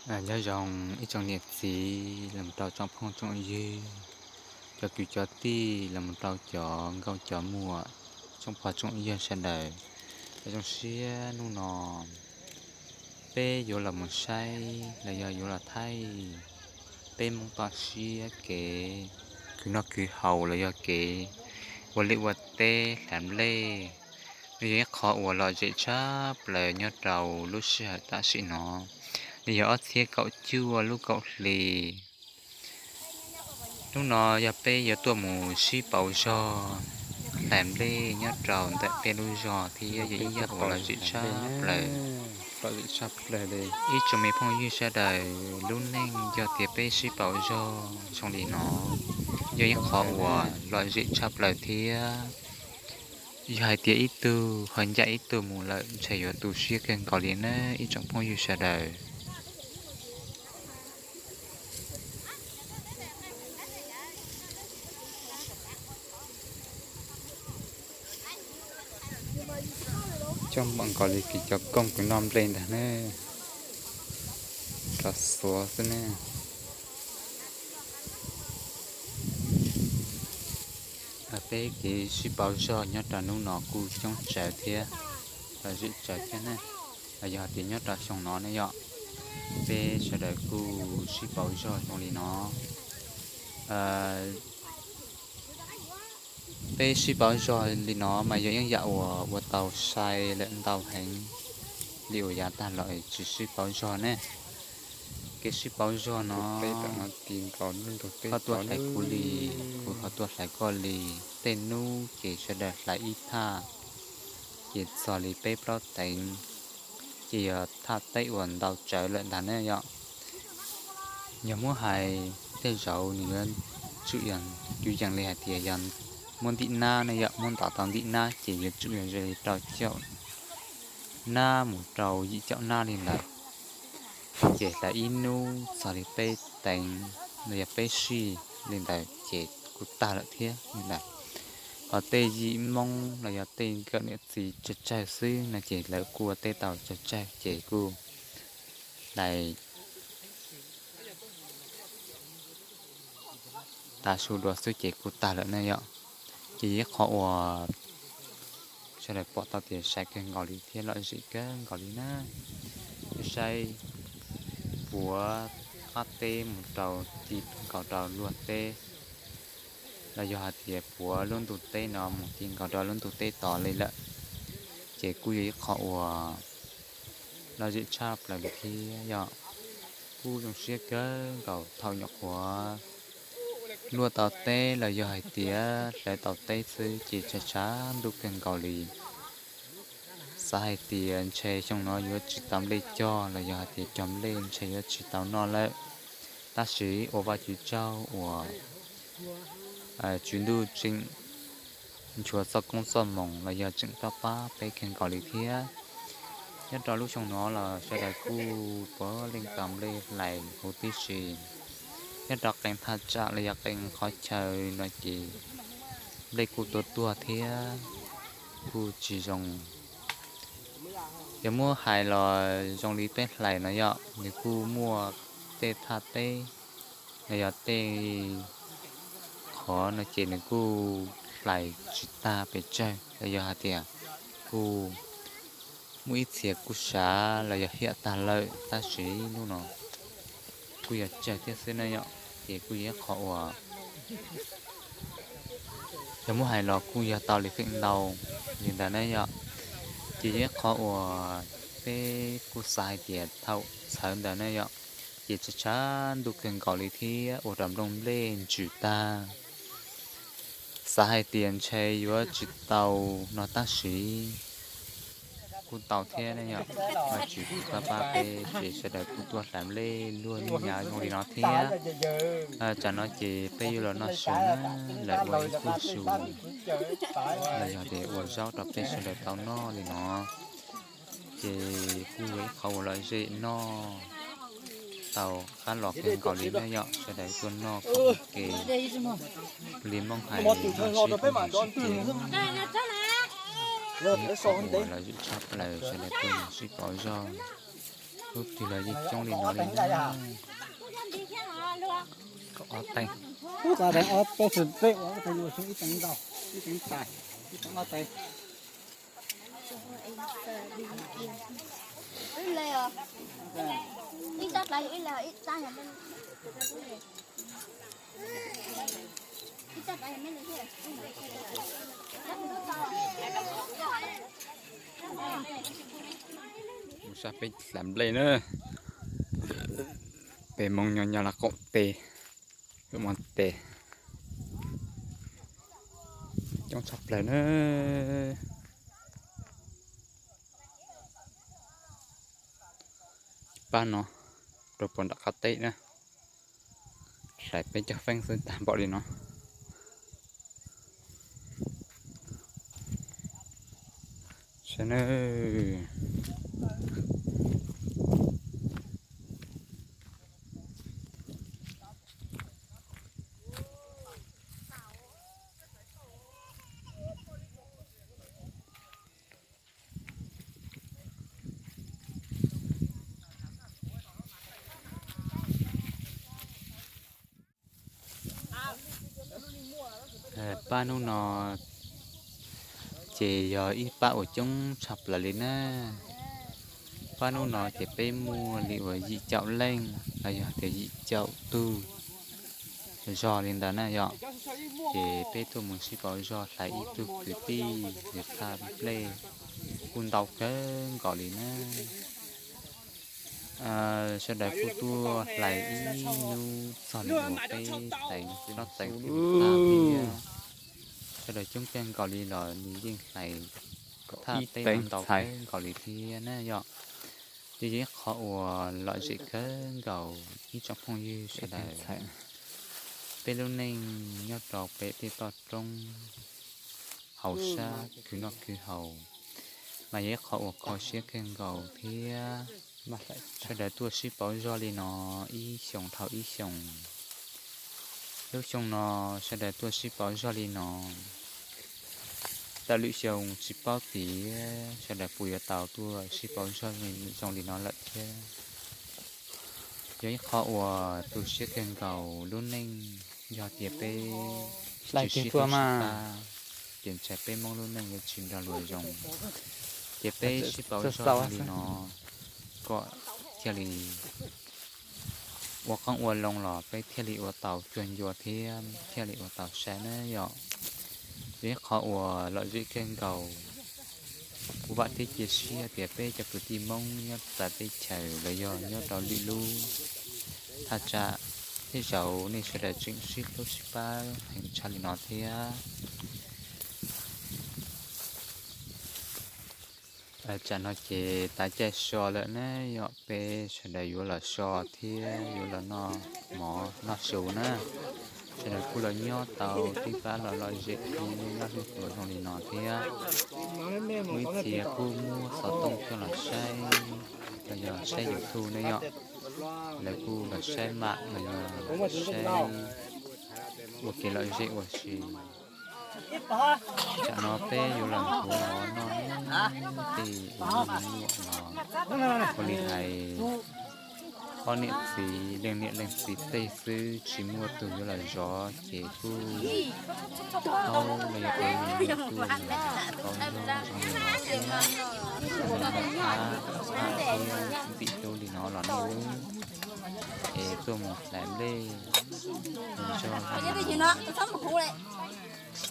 Nyob zoo ib tsoom niam txiv los mus rau tsoom phooj tsoom ywg, cov kwv cov tij los mus rau cov nkauj cov muam, tsoom pog tsoom yawg sawv daws. Zoo siab hnub no peb yuav los mus saib los yog yuav los thaij peb Hmoob toj siab kev khwv noj khwv haus los yog kev ua liaj ua teb hlais nplej. Nws yog ib qho uas lom zem tshaj plaws nyob rau lub sij hawm tam sim no. Nws yog ob txhiab kaum cuaj lub kaum hli. Hnub no yog peb yuav tuaj mus sib pauv zog hlais nplej nyob rau ntawm peb lub zog thiab yog ib yam uas lom zem tshaj plaws. Ib tsoom me phooj ywg sawv daws, lub neej yog tias peb sib pauv zog zoo li no, yog ib qho uas lom zem tshaj plaws thiab. Yog hais tias ib tug ho ncaim ib tug mus lawm ntshe yuav tu siab kawg nkaus li na ib tsoom phooj ywg sawv daws. Coob npaum nkaus li kws cov kooj kws noj nplej ntag ne, rov xuav xwb ne. Peb kev sib pauv zog nyob rau hnub no kuj coob tsawv thiab, lom zem tsawv thiab ne. Los yog tias nyob rau xyoo no ne yom, peb sawv daws kuj sib pauv zog zoo li no. Peb sib pauv zog li no mas yog ib yam uas ua tau sai lawm ntau heev li uas yav tag los tsis sib pauv zog ne. Kev sib pauv zog no, koj tuaj hlais kuv li, kuv ho tuaj hlais koj li. Tej hnub ces sawv daws hlais ib thaj, ces txog li peb plaub teev, ces yog thaj teb uas ntau tsawv lawm ntag ne yom. Yog muab hais tej zaum nws yuav tsum yog cuj yees li hais tias yog muab ntim nab ne yom, muab ntaus tau ntim nab ces yuav tsum yog ze li rau caum nab mus rau yim caum nab li ntawd, ces hlais ib hnub txog li peb teev los yog peb sij li ntawd ces kuj tag lawm thiab li ntawd. Ho tej yim Hmoob los yog tej nkawm niam txiv tsawg tsawg xwb no ces lawv kuj ua teb tau tsawg tsawg ces kuj hlais tav su dua xwb ces kuj tag lawm ne yom. Ces yog ib qho uas sawv daws pom tau tias sai kawg nkaus li thiab lom zem kawg nkaus li na. Saib puav qab teb mus rau ti nkaus rau luag teb, los yog hais tias puav lub ntuj teb no mus ti nkaus rau lub ntuj teb tod li lawm, ces kuj yog ib qho uas lom zem tshaj plaws li thiab yom. Kuj zoo siab kawg nkaus thaum nyuam qhuav luaj tau teb los yog hais tias hlawv tau teb xwb ces tshav tshav ntuj kawg nkaus li. Xav hais tias ntshe xyoo no yuav tsis tau nplej cog los yog hais tias cog nplej ntshe yuav tsis tau noj lawm, tab sis ua Vajtswv tsaug uas Tswv Ntuj tseem nchuav txoj koob txoj moos los yog tseem pab pab peb kawg nkaus li thiab. Nyob rau lub xyoo no los sawv daws kuj puav leej tau nplej hlais huv tib si. Nyob rau qee thaj tsam los yog qee qhov chaw no ces nplej kuj tuaj tuag thiab kuj tsis zoo. Yog muab hais los zoo li peb hlais no yom, nws kuj muaj tej thaj teb los yog tej qhov no ces nws kuj hlais tsis tag pes tsawg los yog hais tias kuj muaj ib txhia kuj sav los yog hiam tag lawm, tab sis hnub no kuj yog tsawg thiab xwb na yom. Ces kuj yog ib qho uas yog muab hais los kuj yog tau li feem ntau li ntawd na yom. Ces yog ib qho uas peb kuj xav hais tias thaum txhawv ntawd na yom, ces tshav tshav ntuj kawg nkaus li thiab ua rau nplooj nplej ntsws tag. Xav hais tias ntshe yuav tsis tau no tab sis kuj tau thiab ne yom. Vajtswv kuj pab pab peb ces sawv daws kuj tuaj hlais nplej luag nij nyav zoo li no thiab. Tsam no ces peb yuav los noj su na, lawv ua ib puag su los yog tias ua zaub rau peb sawv daws tau noj li no. Ces kuj yog ib qho uas lom zem noj tau qab los kawg nkaus li na yom, sawv daws tuaj noj kom ua ke li Hmoob hais noj sib pab noj sib hlub. Ib qho uas lom zem tshaj plaws sawv daws tuaj noj sib pauv zog. Lub twg los yeej coob li no li na. Kaum ob teev. Ub, ob teev ob teev xwb peb ua ob teev ua xyoo ib teev ntau, ib teev tais, ib teev ob teev. Mus saib peb hlais nplej na. Peb Hmoob nyob nyob los qaum tes, wb mus tes coob tshaj plaws na. Pab no rau puag nram qab teb na, hlais peb cov feeb xwb tag npaum li no. Saib nawb. Pab hnub no ces yog ib pab uas coob tshaj plaws li na. Pab hnub no ces peb muaj li uas yim caum leej los yog tias yim caum tug zog li ntawd na yom. Ces peb tuaj mus sib pauv zog hlais ib tug kwv tij yog thaj nplej kuj ntau kawg nkaus li na. Sawv daws kuj tuaj hlais ib hnub txog li uas peb hlais ob teev thiab tag thiab. Sawv daws coob kawg nkaus li los nws yeej hlais thaj teb no ntau kawg nkaus li thiab na yom. Ces yog ib qhov uas lom zem kawg nkaus ib tsoom phooj ywg sawv daws. Peb lub neej nyob rau pem tej toj roob hauv sab khwv noj khwv haus, mas yog ib qhov uas kho siab kawg nkaus thiab. Sawv daws tuaj sib pauv zog li no ib xyoos dhau ib xyoos, lub xyoo no sawv daws tuaj sib pauv zog li no. Tawm lwm xyoo tsis paub tias sawv daws puas yuav tau tuaj sib pauv zog zoo li no lawm thiab. Yog ib qhov uas tu siab kawg nkaus lub neej, yog tias peb tsis sib hlub sib pab ces ntshai peb Hmoob lub neej yuav tsis nrog luag zoo. Ces peb sib pauv zog li no kom thiaj li ua qoob ua loo los peb thiaj li ua tau cuag ncua thiab thiaj li ua tau sai na yom. Yog ib qhov uas lom zem kawg nkaus. Kuv vam thiab cia siab tias peb cov kwv tij Hmoob nyob txawv teb chaws los yog nyob rau lwm lub thaj tsam, tej zaum nej sawv daws tseem sib hlub sib pab heev tshaj li no thiab. Tsam no ces tav caij so lawm na yom, peb sawv daws yuav los so thiab yuav los noj mov noj su na. Sawv daws kuj los nyob tau tib pab los lom zem thiab nyob hlub hlub zoo li no thiab. Muaj ib txhia kuj muab xov tooj coj los saib, los yog saib YouTube ne yom. Lawv kuj los saib mam los yog saib ua kev lom zem ua si. Tsam no peb yuav los npuav mov noj, tej uas nyuam no, ua li hais ob niam txiv leej niam leej txiv tej xwb tsis muaj tus yuav los zov ces kuj tau los yog ua li kuj los pauv zog zoo li no thiab, ua li no thiab, ntim hlub li no los nej wb es tuaj mus hlais nplej mus zog.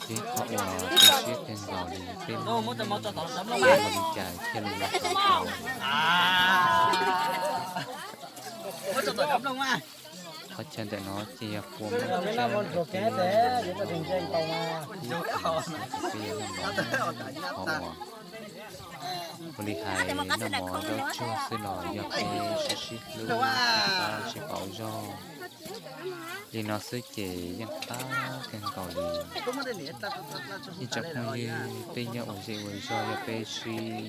Peb qhov uas tu siab kawg nkaus li peb mus ua li cas thiaj li los tau. Qhov chaw ntawm no ces yog puas muaj tsab ib qhov uas ua li hais noj mov zaub tsuag xwb los yog peb sib sib hlub sib pab sib pauv zog li no xwb ces yeej qab kawg nkaus li. Ib tsoom phooj ywg, peb nyob ua zej ua zog yog peb sib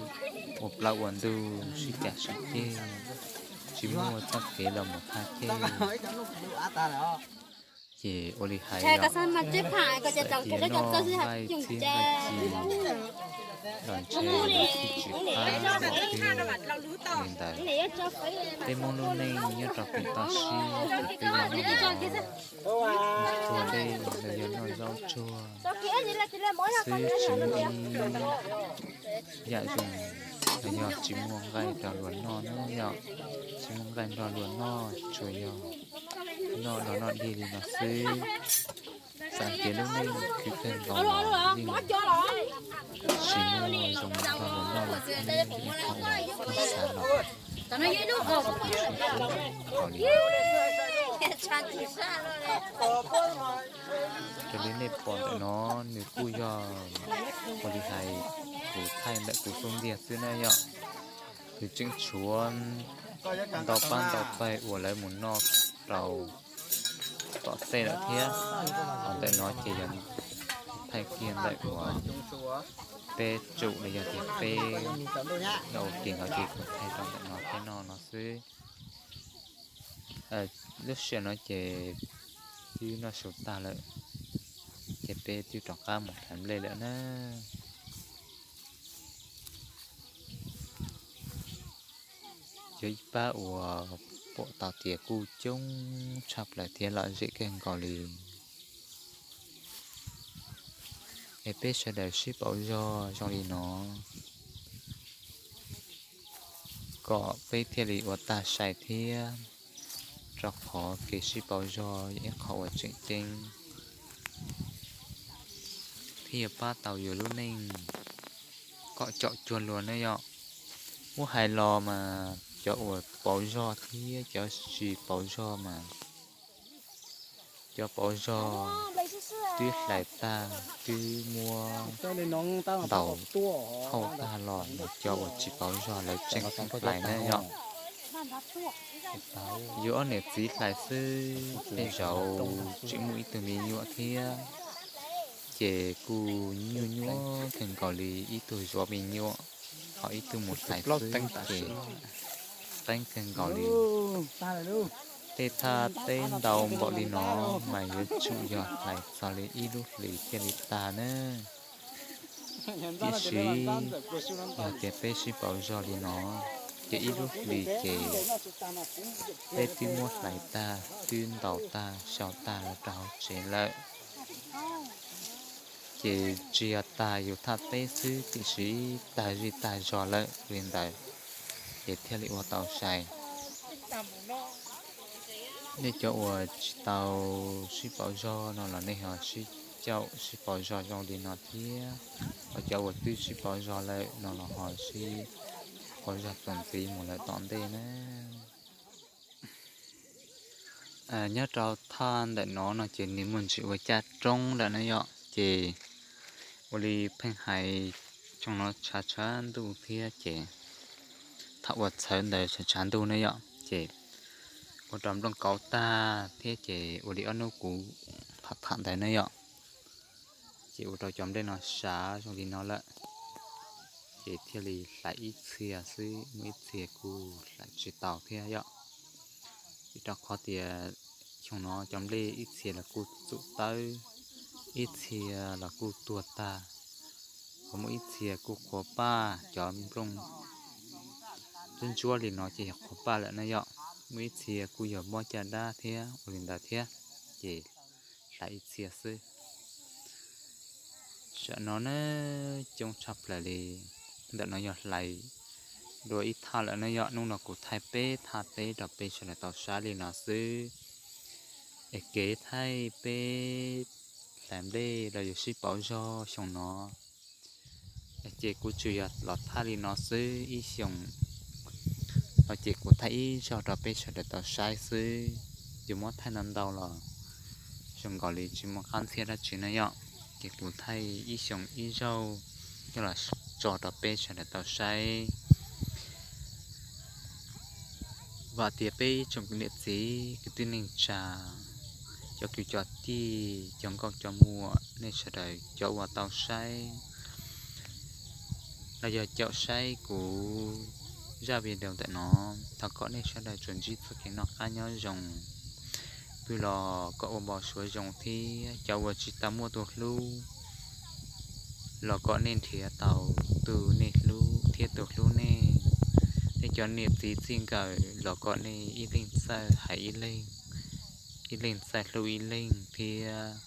ua plaub ua ntug sib cav sib ceg, tsis muaj txoj kev los mus thaj ceg. Ces ua li hais yog, txawm tias noj nqaij txiab nqaij ci los ntshe yus twb tsis qab npaum twg li ntawd. Peb Hmoob lub neej nyob rau pem toj siab ces peb yuav noj mov, noj tsuag dej los yog noj zaub tsuag xwb, tsis muaj ib yam zoo los yog tsis muaj nqaij nrog luag noj na yom, tsis muaj nqaij nrog luag noj, tsuas yog noj los noj dig li no xwb. Txawm tias lub neej khwv kawg nkaus los yeej tsis muaj zoo nrog luag noj los yeej qhov uas pheej xav los ua tus sib hlub nkaus li. Raws li nej pom ntawm no, nws kuj yog ua li hais kuv thaij ntawm kuv xub ntiag xwb na yom. Nws tseem tshuav ntau pab ntau pawg uas lawv mus noj rau tom tej lawm thiab. Ho ntawm no ces yog thaij kiag ntawm uas peb tsum los yog tias peb ua ke no ces kuv thaij rau ntawm no peb noj no xwb. Lub sij hawm no ces twb noj su tag lawm, ces peb twb rov qab mus hlais nplej lawm na. Yog ib pab uas pom tau tias kuj coob tshaj plaws thiab lom zem kawg nkaus li. Es peb sawv daws sib pauv zog zoo li no, kom peb thiaj li ua tag sai thiab, rau qhov kev sib pauv zog yog ib qho uas tseem ceeb thiab yuav pab tau yus lub neej kom caum cuag luag ne yom. Muab hais los mas cov uas pauv zog thiab cov tsis pauv zog mas cov pauv zog twb hlais tag twb muab ntaus thauj tag los mas cov uas tsis pauv zog lawv tseem hlais na yom. Yus ob niam txiv hlais xwb, tej zaum tseem muaj ib tug me nyuam thiab, ces kuj nyuaj nyuaj kawg nkaus li ib tug yuav me nyuam, ho ib tug mus hlais xwb ces qeeb kawg nkaus li. Tej thaj teb ntau npaum li no mas yuav tsum yog hlais txog li ib lub hlis thiaj li tag na. Tiam sis yog tias peb sib pauv zog li no, ces ib lub hlis ces peb twb muab hlais tag, twb ntaus tag, xyaw tag los rau hauv tsev lawm. Ces tsis yog tag yus thaj teb xwb, tiam sis tag zej tag zog lawm li ntawd, ces thiaj li ua tau sai. Nej cov uas tsis tau sib pauv zog no los nej ho sib caum sib pauv zog zoo li no thiab, ho cov uas twb sib pauv zog lawm no los ho sib pauv zog txuas ntxiv mus lawm tom ntej na. Nyob rau thaj ntawm no no ces nws muaj ntsis ua caj roob lawm na yom, ces ua li pheej hais xyoo no tshav tshav ntuj thiab ces thaum uas txhawv ntawd tshav tshav ntuj na yom, ces ua rau nplooj kauv tag thiab ces ua li ob hnub kuv tham tham ntawd na yom, ces ua rau cov nplej no sav zoo li no lawm, ces thiaj li hlais ib txhia xwb, muaj ib txhia kuj hlais tsis tau thiab yom. Vim rau qhov tias xyoo no cov nplej ib txhia los kuj txum tawb, ib txhia los kuj tuag tag, ho muaj ib txhia kuj qhuav paj, cov nplooj ntsuab ntsuab li no ces yog qhuav paj lawm na yom. Muaj ib txhia kuj yog mob caj dab thiab ua li ntawd thiab, ces hlais ib txhia xwb. Tam no na, coob tshaj plaws li. Ntawm no yog hlais dua ib thaj lawm na yom. Hnub no kuv thaij peb thaj teb rau peb sawv daws tau saib li no xwb. Es kev thaij peb hlais nplej los yog sib pauv zog xyoo no, ces kuv tsuas yog los thaij li no xwb ib xyoos, no ces kuv thaij ib zaug rau peb sawv daws tau saib xwb. Yus muab thaij ntau ntau los zoo nkaus li tsis muaj qab ntxhiab dab tsi na yom, ces kuv thaij ib xyoos ib zaug coj los tso rau peb sawv daws tau saib. Vam tias peb ib tsoom kwv niam txiv kwv tij neej tsa, cov kwv cov tij, cov nkauj cov muam, nej sawv daws cov uas tau saib los yog caum saib kuv zaj video ntawm no, thov kom nej sawv daws tsuas ntsib txoj kev noj qab nyob zoo, pw los kom ua npau suav zoo thiab cov uas tsis tau muaj tus hlub los kom nej nrhiav tau tus nej hlub thiab tus hlub nej. Nej cov niam txiv txij nkawm los kom nej ib leeg txawj hais ib leeg, ib leeg txawj hlub ib leeg thiab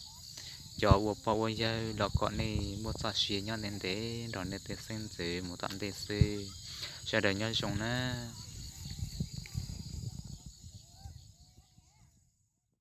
cov ua pog ua yawg los kom nej muaj txoj sia nyob ntev ntev nrog nej tej xeeb ntxwv mus tom ntej xwb. Sawv daws nyob zoo na.